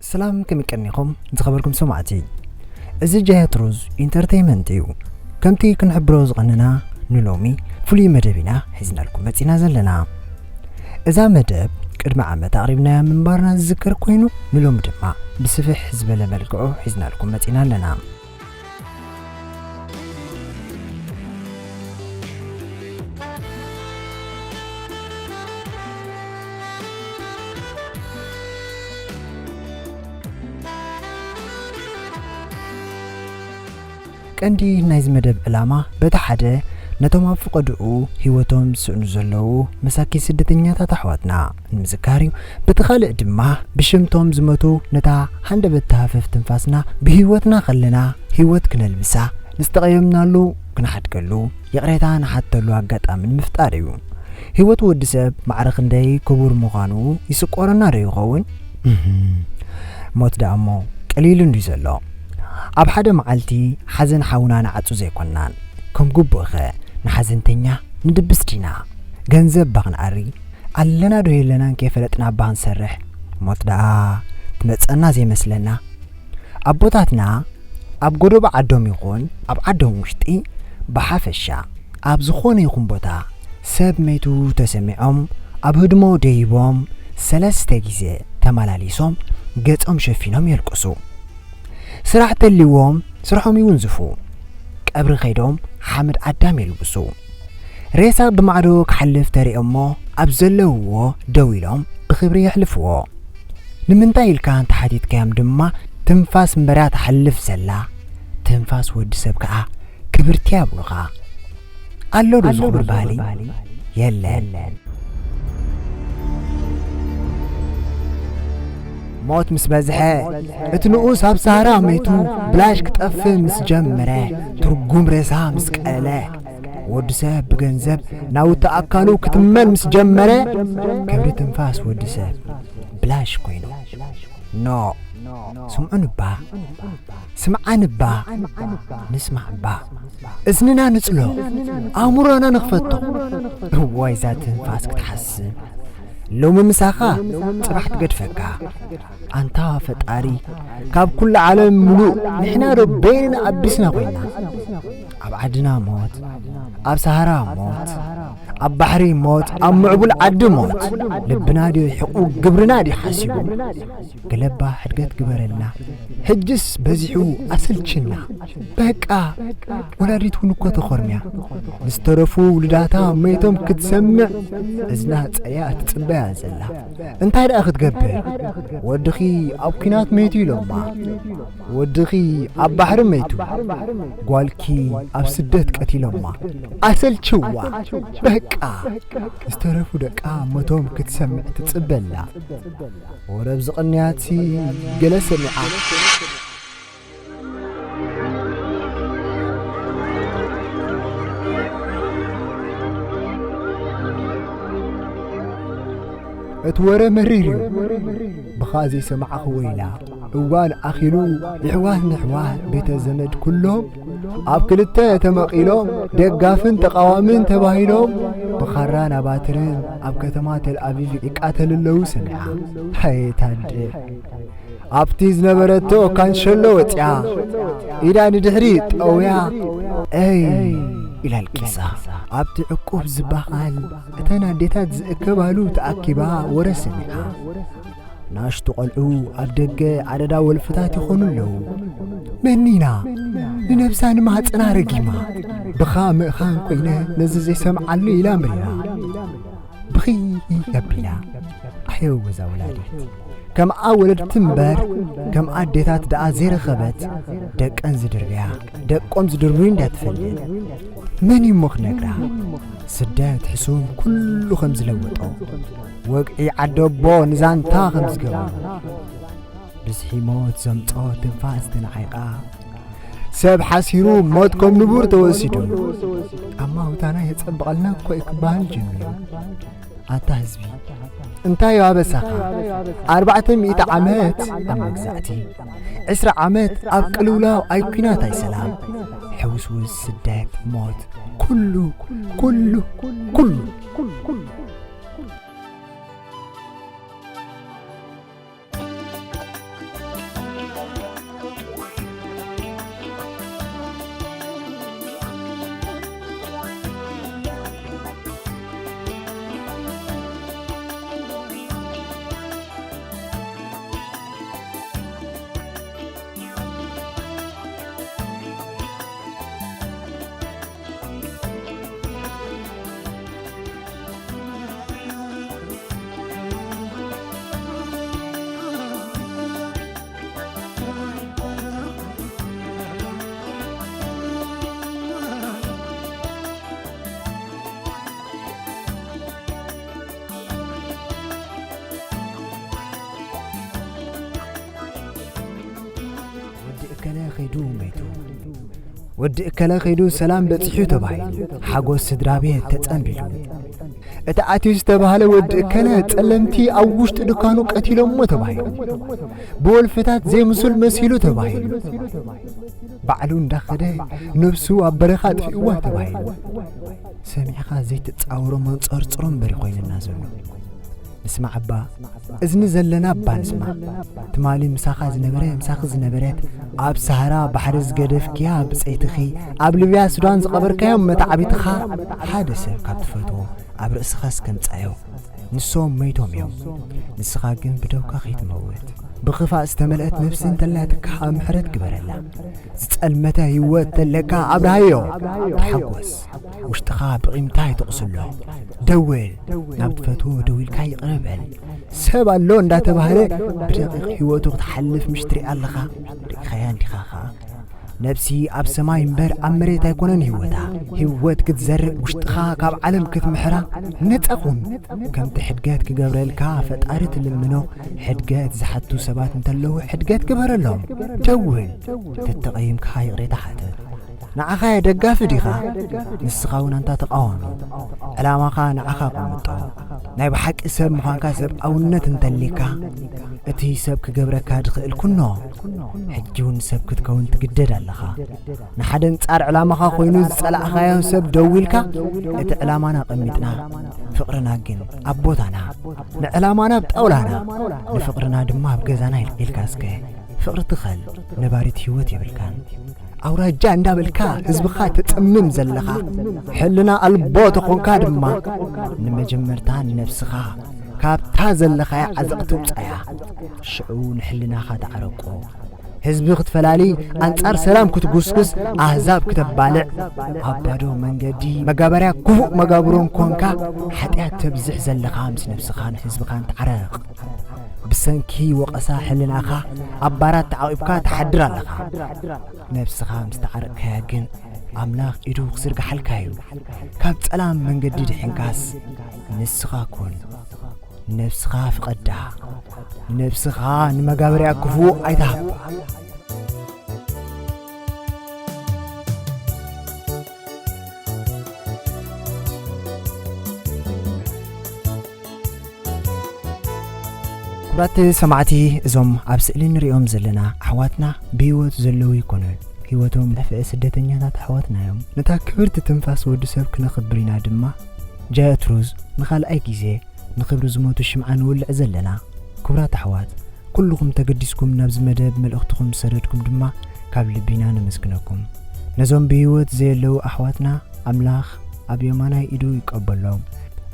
ሰላም፣ ከመይ ቀኒኹም ዝኸበርኩም ሰማዕቲ? እዚ ጃያት ሩዝ ኢንተርቴይመንት እዩ። ከምቲ ክንሕብሮ ዝቐነና፣ ንሎሚ ፍሉይ መደብ ኢና ሒዝናልኩም መጺና ዘለና። እዛ መደብ ቅድሚ ዓመት ኣቕሪብናያ ምንባርና ዝዝከር ኮይኑ፣ ንሎሚ ድማ ብስፍሕ ዝበለ መልክዑ ሒዝናልኩም መጺና ኣለና። ቀንዲ ናይዚ መደብ ዕላማ፣ በቲ ሓደ፣ ነቶም ኣብ ፍቐድኡ ህይወቶም ዝስእኑ ዘለዉ መሳኪን ስደተኛታት ኣሕዋትና ንምዝካር እዩ። በቲ ካልእ ድማ፣ ብሽምቶም ዝመቱ ነታ ሃንደበት ተሃፍፍ ትንፋስና፣ ብህይወትና ከለና ህይወት ክነልብሳ፣ ንዝተቐየምናሉ ክንሓድገሉ፣ ይቕሬታ ንሓተሉ ኣጋጣሚ ንምፍጣር እዩ። ህይወት ወዲ ሰብ ማዕረ ክንደይ ክቡር ምዃኑ ይስቆረና ዶ ይኸውን? እህም። ሞት ደኣ እሞ ቀሊሉ እንድዩ ዘሎ። ኣብ ሓደ መዓልቲ ሓዘን ሓውና ንዓጹ ዘይኮናን፣ ከም ግቡእኸ ንሓዘንተኛ ንድብስ ዲና? ገንዘብ እባ ክንኣሪ፣ ኣለና ዶ የለናን ከይፈለጥና እባ ክንሰርሕ፣ ሞት ደኣ ትመጸና ዘይመስለና። ኣቦታትና ኣብ ጎደቦ ዓዶም ይኹን ኣብ ዓዶም ውሽጢ ብሓፈሻ ኣብ ዝኾነ ይኹን ቦታ ሰብ መይቱ ተሰሚዖም ኣብ ህድሞ ደይቦም ሰለስተ ግዜ ተመላሊሶም ገጾም ሸፊኖም የልቅሱ። ስራሕ ተልይዎም ስርሖም ይውንዝፉ። ቀብሪ ከይዶም ሓመድ ኣዳም የልብሱ። ሬሳ ብማዕዶ ክሓልፍ ተሪኦሞ ኣብ ዘለውዎ ደው ኢሎም ብኽብሪ የሕልፍዎ። ንምንታይ ኢልካ እንተሓቲትካዮም ድማ ትንፋስ እምበርያ ትሓልፍ ዘላ፣ ትንፋስ ወዲ ሰብ ከኣ ክብርቲ እያ ይብሉኻ። ኣሎ ዶ ዝኽብር ባህሊ? የለን። ሞት ምስ በዝሐ፣ እቲ ንኡስ ኣብ ሳህራ መይቱ ብላሽ ክጠፍእ ምስ ጀመረ፣ ትርጉም ሬሳ ምስ ቀለለ፣ ወዲ ሰብ ብገንዘብ ናውቲ ኣካሉ ክትመን ምስ ጀመረ፣ ክብሪ ትንፋስ ወዲ ሰብ ብላሽ ኮይኑ። ኖ፣ ስምዑን እባ፣ ስምዓን እባ፣ ንስማዕ እባ። እዝንና ንጽሎ፣ ኣእምሮና ንኽፈቶ። እዋይ፣ እዛ ትንፋስ ክትሓስም። ሎሚ ምሳኻ፣ ጽባሕ ትገድፈካ። ኣንታ ፈጣሪ፣ ካብ ኩሉ ዓለም ምሉእ ንሕና ዶ በይንና ኣቢስና ኮይና? ኣብ ዓድና ሞት፣ ኣብ ሰሃራ ሞት፣ ኣብ ባሕሪ ሞት፣ ኣብ ምዕቡል ዓዲ ሞት። ልብና ድዩ ሒቑ፣ ግብርና ድዩ ሓሲቡ? ገለባ ሕድገት ግበረልና። ሕጅስ በዚሑ ኣሰልችና። በቃ፣ ወላዲት እውን እኮ ተኾርምያ። ንዝተረፉ ውሉዳታ መይቶም ክትሰምዕ እዝና ጸልያ ትጽበያ ዘላ። እንታይ ደኣ ክትገብር? ወድኺ ኣብ ኲናት መይቱ ኢሎማ። ወድኺ ኣብ ባሕሪ መይቱ። ጓልኪ ኣብ ስደት ቀቲሎማ። ኣሰልችዋ። በቃ። ዝተረፉ ደቃ ሞቶም ክትሰምዕ ትጽበላ። ወረ ኣብዚ ቅንያትሲ ገለ ሰሚዓ። እቲ ወረ መሪር እዩ። ብኻ ዘይሰማዕኽዎ ኢላ። እዋን ኣኺሉ፣ የሕዋት ንሕዋት፣ ቤተ ዘመድ ኩሎም ኣብ ክልተ ተመቒሎም፣ ደጋፍን ተቓዋምን ተባሂሎም፣ ብኻራን ኣባትርን ኣብ ከተማ ተል ኣቪቭ ይቃተሉ ኣለዉ ሰሚዓ። ሃየ ታደ። ኣብቲ ዝነበረቶ ካንሸሎ ወጺኣ፣ ኢዳ ንድሕሪ ጠውያ፣ "ኤይ!" ኢላ ኣልቂሳ። ኣብቲ ዕቁብ ዝበሃል፣ እተን ኣዴታት ዝእከባሉ ተኣኪባ ወረ ሰሚዓ። ንኣሽቱ ቆልዑ ኣብ ደገ ኣደዳ ወልፍታት ይኾኑ ኣለዉ። መኒና ንነብሳ ንማህጸና ረጊማ፣ ብኻ ምእኻን ኮይነ ነዚ ዘይሰምዓሉ ኢላ መሪራ። ብኽይ ኣቢላ። ኣሕዮ ወዛ ወላዲት። ከምኣ ወለድቲ እምበር፣ ከም ኣዴታት ደኣ ዘይረኸበት፣ ደቀን ዝድርብያ፣ ደቆም ዝድርብዩ እንዳትፈልጥ። መን እዩ እሞ ክነግራ? ስደት ሕሱም ኩሉ ከም ዝለወጦ፣ ወግዒ ዓደቦ ንዛንታ ከም ዝገበሮ፣ ብዝሒ ሞት ዘምጾ ትንፋስ ተናዒቓ፣ ሰብ ሓሲሩ ሞት ከም ንቡር ተወሲዱ፣ ኣማውታና የጸብቐልና እኮ እዩ ክበሃል ጀሚሩ። ኣታ ህዝቢ፣ እንታይ እዩ ኣበሳኻ? ኣርባዕተ ሚእቲ ዓመት ኣብ መግዛእቲ፣ ዕስራ ዓመት ኣብ ቅልውላው፣ ኣይ ኲናት ኣይ ሰላም፣ ሕውስውስ ስደት ሞት፣ ኩሉ፣ ኩሉ፣ ኩሉ። ከይዱ መይቱ። ወዲ እከለ ከይዱ ሰላም በጺሑ ተባሂሉ፣ ሓጎስ ስድራ ቤት ተጸንቢሉ። እቲ ኣትዩ ዝተባህለ ወዲ እከለ ጸለምቲ ኣብ ውሽጢ ድኳኑ ቀቲሎሞ ተባሂሉ። ብወልፍታት ዘይምሱል መሲሉ ተባሂሉ። ባዕሉ እንዳኸደ ነብሱ ኣብ በረኻ ኣጥፊእዋ ተባሂሉ። ሰሚዕኻ ዘይትጻወሮ መንጸርጽሮ እምበር እዩ ኮይንና ዘሎ። ንስማዕ እባ፣ እዝኒ ዘለና እባ ንስማዕ። ትማሊ ምሳኻ ዝነበረ፣ ምሳኺ ዝነበረት፣ ኣብ ሰሃራ ባሕሪ ዝገደፍክያ ብጸይትኺ፣ ኣብ ሊብያ ሱዳን ዝቐበርካዮም መታዕቢትኻ፣ ሓደ ሰብ ካብ ትፈትዎ ኣብ ርእስኻ እስከምጻዮ። ንሶም መይቶም እዮም። ንስኻ ግን ብደውካ ከይትመውት። ብኽፋእ ዝተመልአት ነፍሲ እንተላትካ ምሕረት ግበረላ። ዝጸልመተ ህይወት ተለካ ኣብርሃዮ። ተሓጎስ። ውሽጥኻ ብቒምታ ይተቕስሎ። ደውል። ናብ ትፈትዎ ደዊልካ ይቕረ በል። ሰብ ኣሎ እንዳተባህለ ብደቂቕ ህይወቱ ክትሓልፍ ምሽ ትሪኣ ኣለኻ። ርኢኻያ እንዲኻ ኸኣ። ነብሲ ኣብ ሰማይ እምበር ኣብ መሬት ኣይኮነን ህይወታ። ህይወት ክትዘርእ ውሽጥኻ ካብ ዓለም ክትምሕራ ነጻ ኩን። ከምቲ ሕድገት ክገብረልካ ፈጣሪ ትልምኖ፣ ሕድገት ዝሓቱ ሰባት እንተለዉ ሕድገት ግበረሎም። ደውል። ተተቐይምካ ይቕሬታ ሓተት። ንዓኻ እየ ደጋፊ ዲኻ? ንስኻ እውን ኣንታ ተቓዋሚ። ዕላማኻ ንዓኻ ኣቐምጦ። ናይ ብሓቂ ሰብ ምዃንካ ሰብኣውነት እንተሊካ፣ እቲ ሰብ ክገብረካ ዝኽእል ኩኖ፣ ሕጂ እውን ሰብ ክትከውን ትግደድ ኣለኻ። ንሓደ ኣንጻር ዕላማኻ ኮይኑ ዝጸላእኻዮ ሰብ ደዊልካ፣ እቲ ዕላማና ኣቐሚጥና፣ ፍቕርና ግን ኣብ ቦታና፣ ንዕላማና ኣብ ጣውላና፣ ንፍቕርና ድማ ኣብ ገዛና ኢል-፣ ኢልካ እስከ። ፍቕሪ ትኸል፣ ነባሪት ህይወት የብልካን። ኣውራጃ እንዳበልካ ህዝብኻ ተጸምም ዘለኻ፣ ሕልና ኣልቦ ተኾንካ ድማ፣ ንመጀመርታ ንነብስኻ ካብታ ዘለኻያ ዓዘቕቲ ውጻያ። ሽዑ ንሕልናኻ ተዓረቆ። ህዝቢ ክትፈላሊ፣ ኣንጻር ሰላም ክትጉስጉስ፣ ኣህዛብ ክተባልዕ፣ ኣብ ባዶ መንገዲ መጋበርያ ክፉእ መጋብሮን ኮንካ፣ ሓጢኣት ተብዝሕ ዘለኻ ምስ ነብስኻን ህዝብኻን ተዓረቕ። ብሰንኪ ወቐሳ ሕልናኻ ኣብ ባራት ተዓቒብካ ትሓድር ኣለኻ። ነብስኻ ምስ ተዓረቕካያ ግን ኣምላኽ ኢዱ ክዝርግሓልካ እዩ። ካብ ጸላም መንገዲ ድሒንካስ ንስኻ ኩን። ንነብስኻ ፍቐዳ። ንነብስኻ ንመጋበርያ ክፉእ ኣይትሃባ። ክቡራት ሰማዕቲ፣ እዞም ኣብ ስእሊ ንሪኦም ዘለና ኣሕዋትና ብህይወት ዘለዉ ይኮኑን። ህይወቶም ዝጠፍአ ስደተኛታት ኣሕዋትና እዮም። ነታ ክብርቲ ትንፋስ ወዲ ሰብ ክነኽብር ኢና ድማ፣ ጃየት ሩዝ ንኻልኣይ ግዜ ንኽብሪ ዝሞቱ ሽምዓ ንውልዕ ዘለና። ክቡራት ኣሕዋት፣ ኩልኹም ተገዲስኩም ናብዚ መደብ መልእኽትኹም ዝሰደድኩም ድማ ካብ ልቢ ኢና ነመስግነኩም። ነዞም ብህይወት ዘየለዉ ኣሕዋትና ኣምላኽ ኣብ የማናይ ኢዱ ይቀበሎም።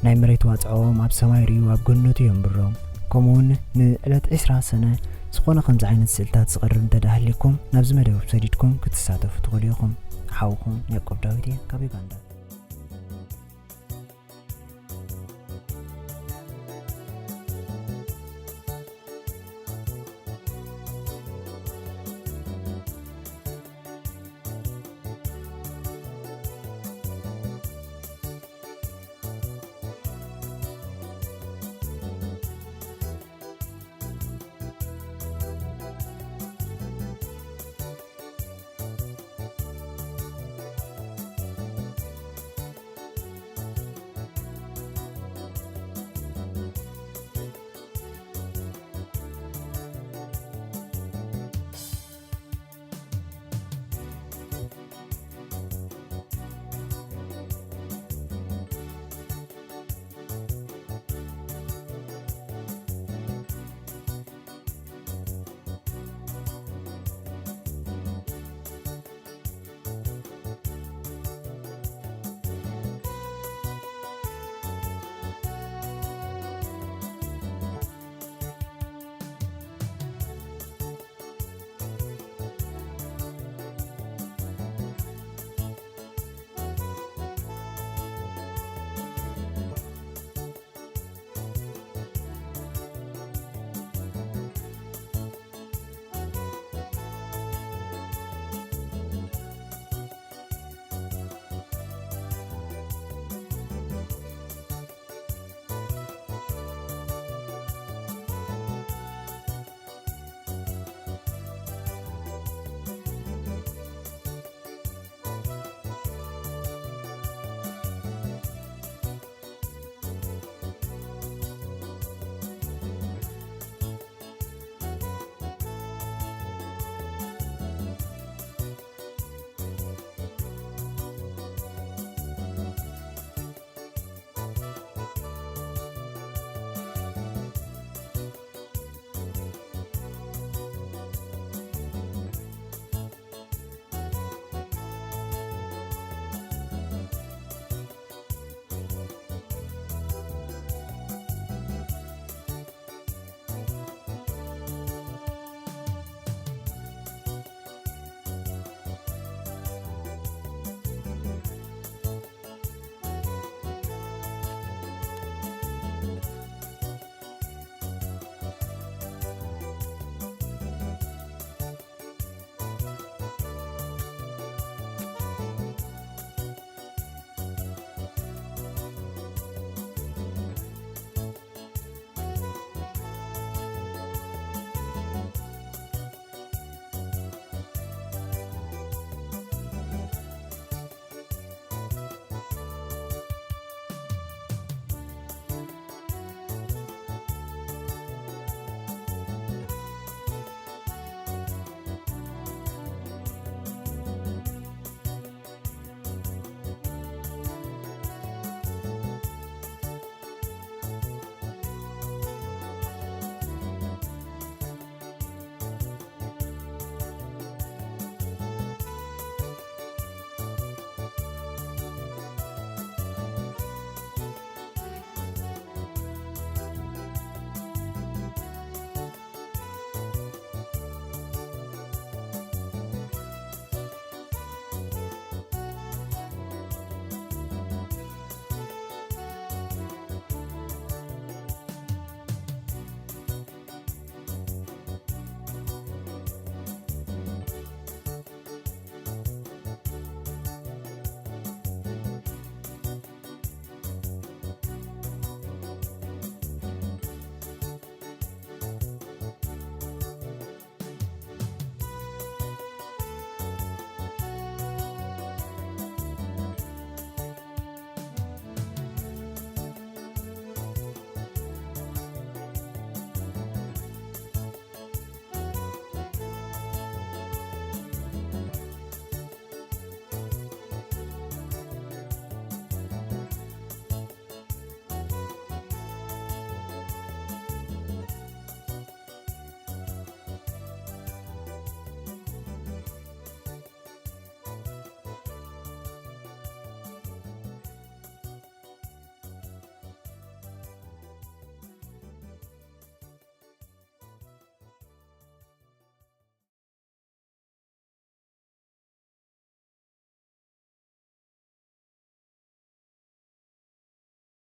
ናይ መሬት ዋጽዖኦም ኣብ ሰማይ ርእዩ ኣብ ገነቱ የንብሮም። ከምኡውን ንዕለት ዕስራ ሰነ ዝኾነ ከምዚ ዓይነት ስእልታት ዝቐርብ እንተ ደኣ ሃልዩኩም ናብዚ መደብ ሰዲድኩም ክትሳተፉ ትኽእሉ ኢኹም። ሓውኹም ያዕቆብ ዳዊት እየ ካብ ዩጋንዳ።